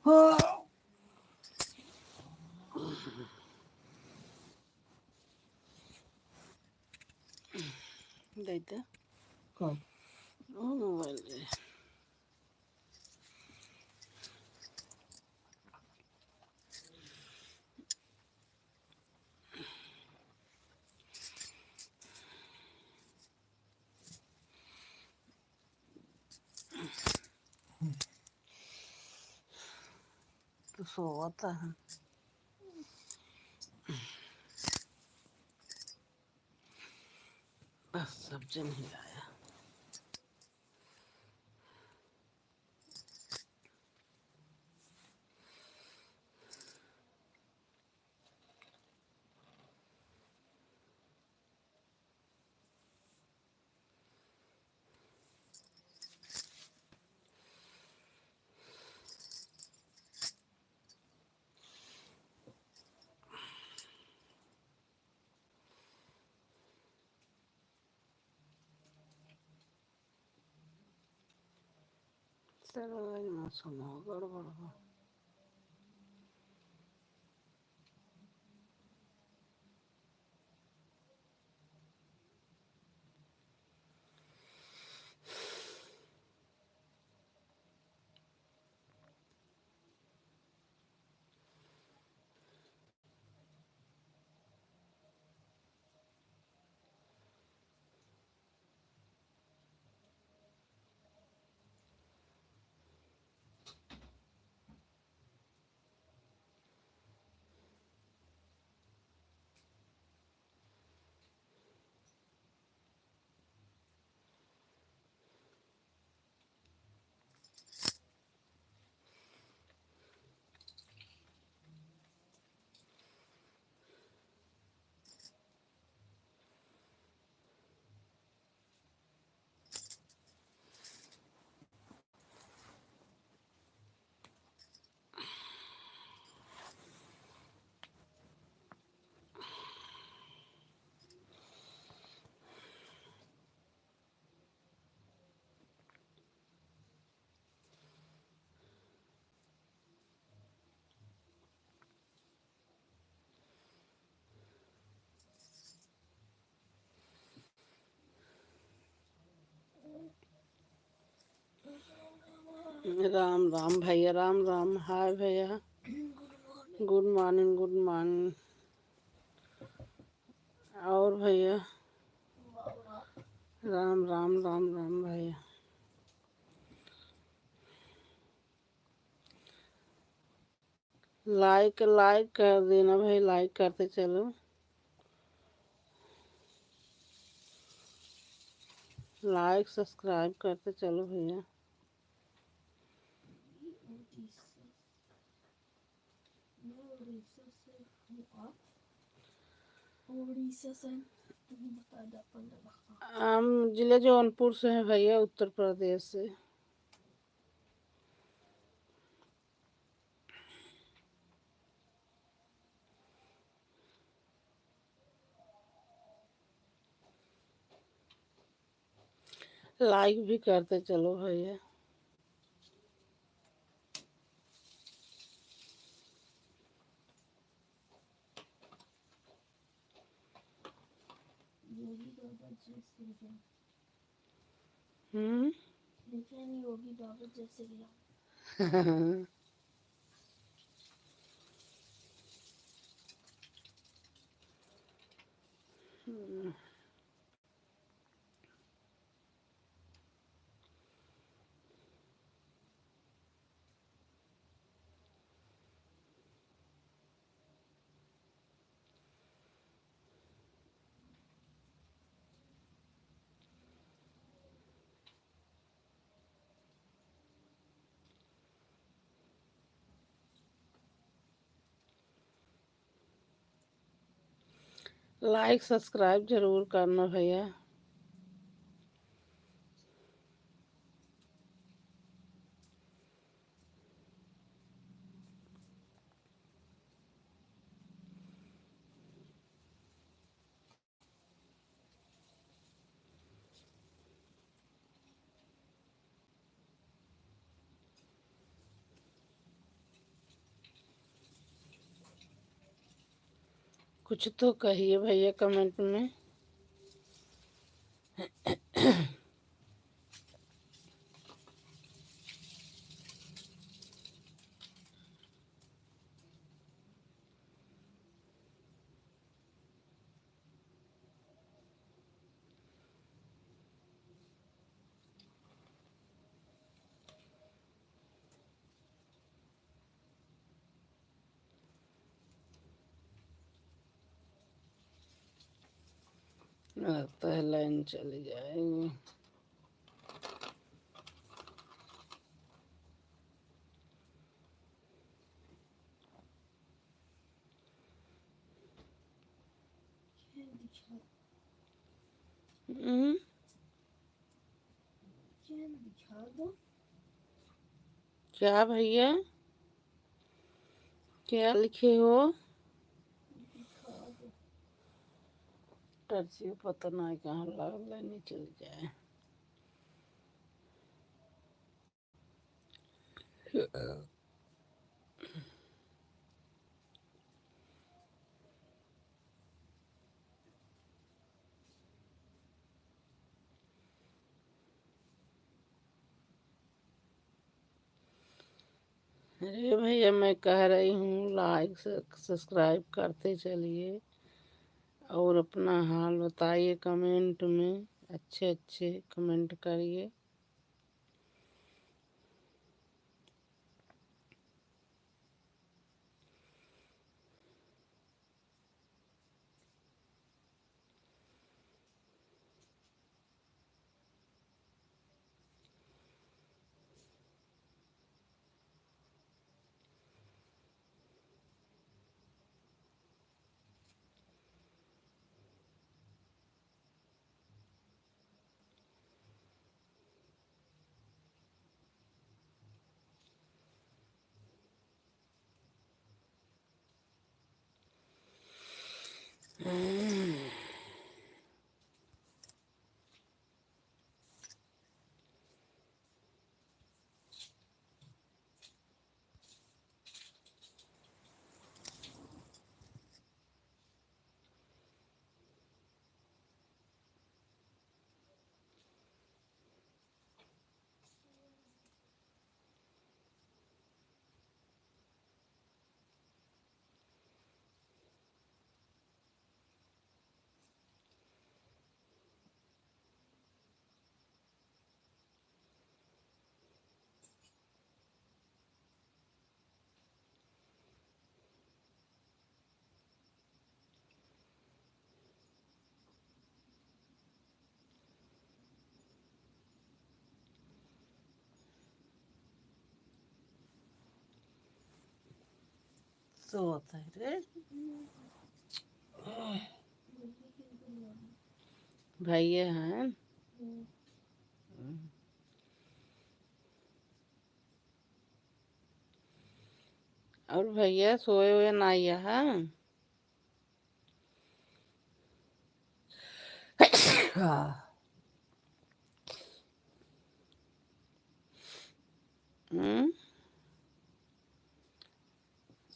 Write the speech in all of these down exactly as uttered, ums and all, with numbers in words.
हाँ। दे दे। कौन? वो मोबाइल दे। तो सोवत है। बस सब जन ही आया। सर, आज मौसम हो गड़बड़ बा। राम राम भैया, राम राम। हाय भैया, गुड मॉर्निंग, गुड मॉर्निंग। और भैया, राम राम, राम राम भैया। लाइक, लाइक कर देना भाई, लाइक करते चलो, लाइक सब्सक्राइब करते चलो भैया। हम जिला जौनपुर से हैं भैया, उत्तर प्रदेश से। लाइक भी करते चलो भैया। योगी बाबा जय श्री राम। हम्म। देखिए नहीं, योगी बाबा जय श्री राम। हम्म। लाइक सब्सक्राइब जरूर करना भैया। कुछ तो कहिए भैया comment में। लगता है line चली जाएगी। हम्म। क्या भैया, क्या लिखे हो? टर्चियो पता ना कहाँ लागल है, नहीं चल जाए। अरे भैया, मैं कह रही हूँ, like, subscribe करते चलिए और अपना हाल बताइए comment में, अच्छे अच्छे comment करिए। सोत है रे। भैया हैं। और भैया सोए हुए ना आया है। हम्म?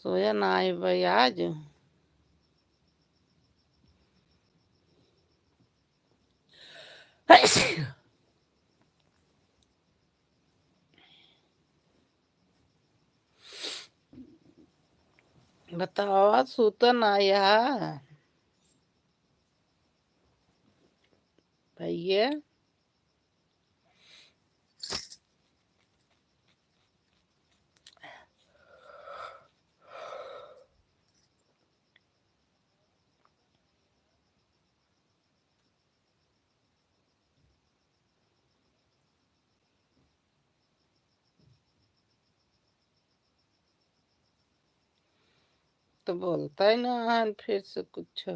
सोया ना है भाई आज। बतावा, सुतन आया भैया। तो बोलता ही ना है फिर से कुछ।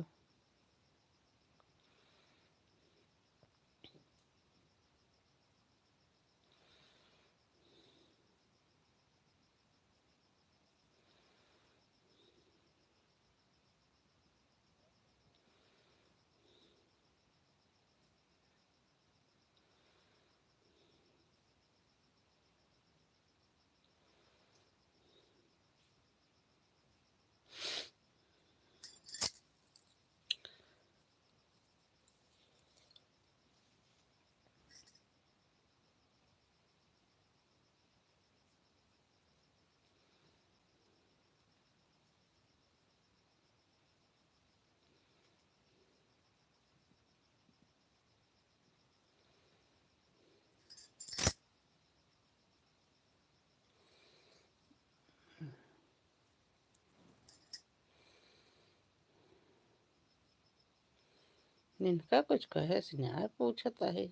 निनका कुछ कहे से नाय पूछत आहे।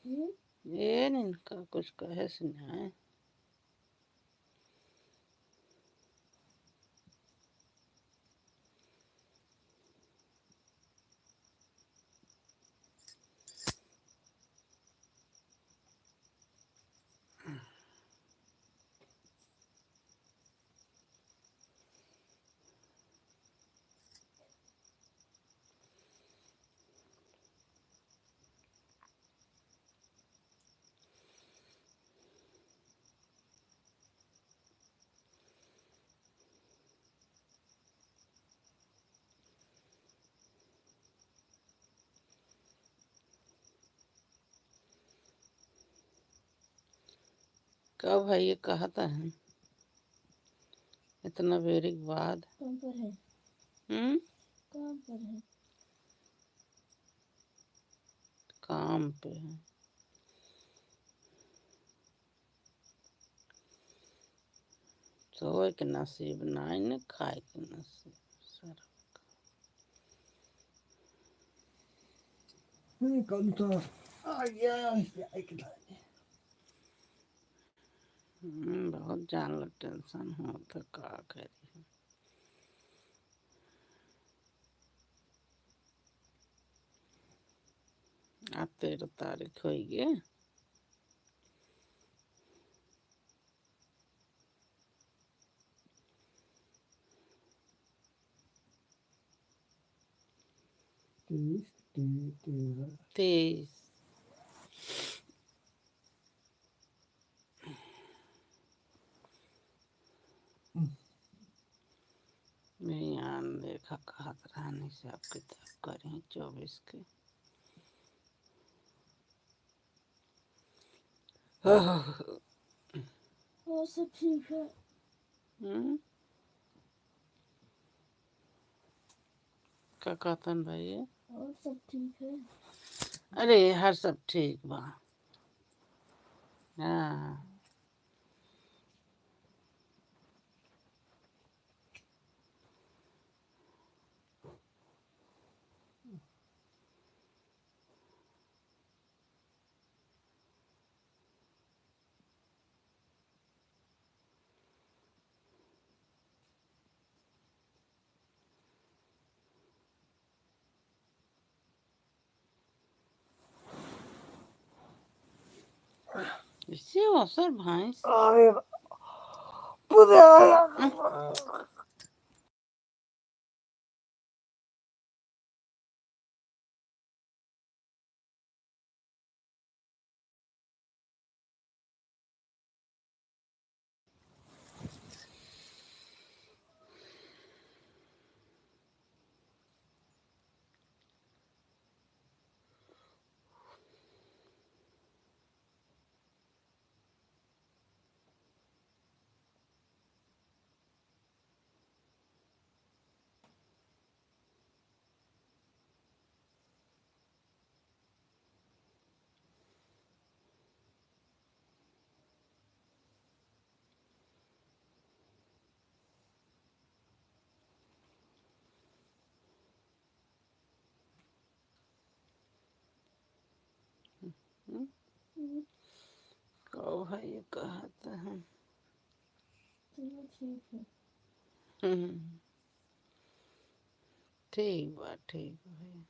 हम्म? ए निनका कुछ कहे से नाय। कब है ये कहत है? इतना बेरी के बाद। काम पर है। हम्म? काम पर है। काम पे है। सोए के नसीब नाई न, खाए के नसीब। सर। हम्म, कम तो आ गया, क्या एक लाने। हम्म, बहुत जान ला टेंशन होत है, का करी। आज तेरह तारीख होई गे। तेईस, ते-, तेरह। तेईस। हम्म। बिहान देखा कहत रहनी हिसाब किताब करी चउबीस के। और सब ठीक है। हम्म? का कहतन भाई? और सब ठीक है। अरे, हर सब ठीक बा। हाँ। इससे असर भैंस। अरे बा-, पूरे हम्म? हम्म। कहो भाई, ये कहत है। चलो, ठीक है। हम्म। ठीक बा, ठीक बा भैया।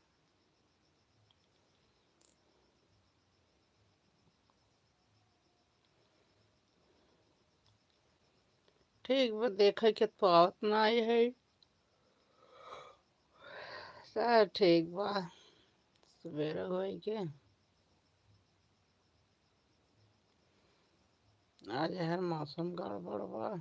ठीक बा, देखे के तो आवत नाई है। सब ठीक बा, सवेरे होई के। आज हर मौसम गड़बड़ बा।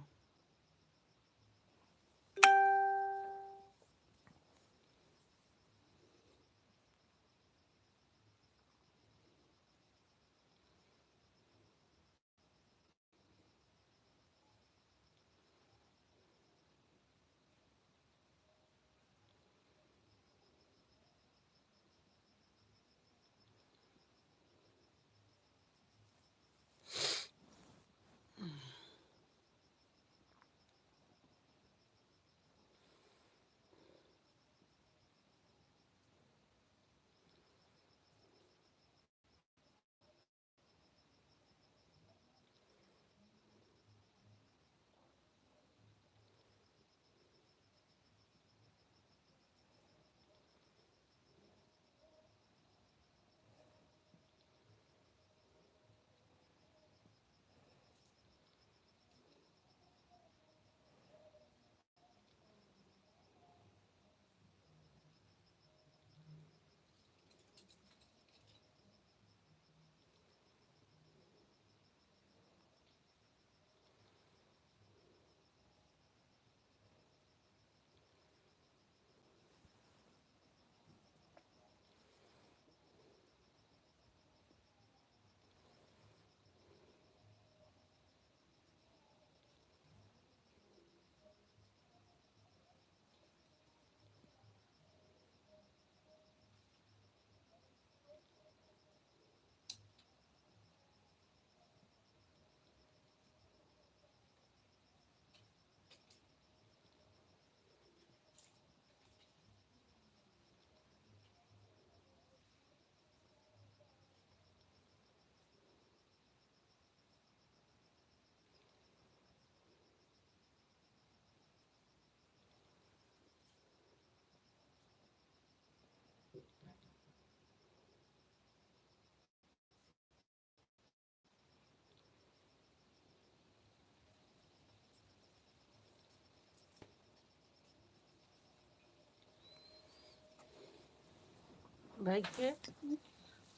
भाई के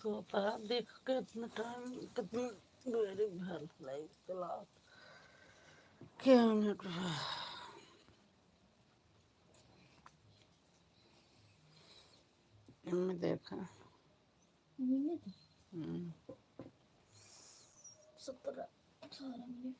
तो पता देख के इतना टाइम, कितना देरी भर लाइव चलावत। क्या मिनट भा? इनमें देखा। मिनट? हम्म। सत्रह, अठारह मिनट।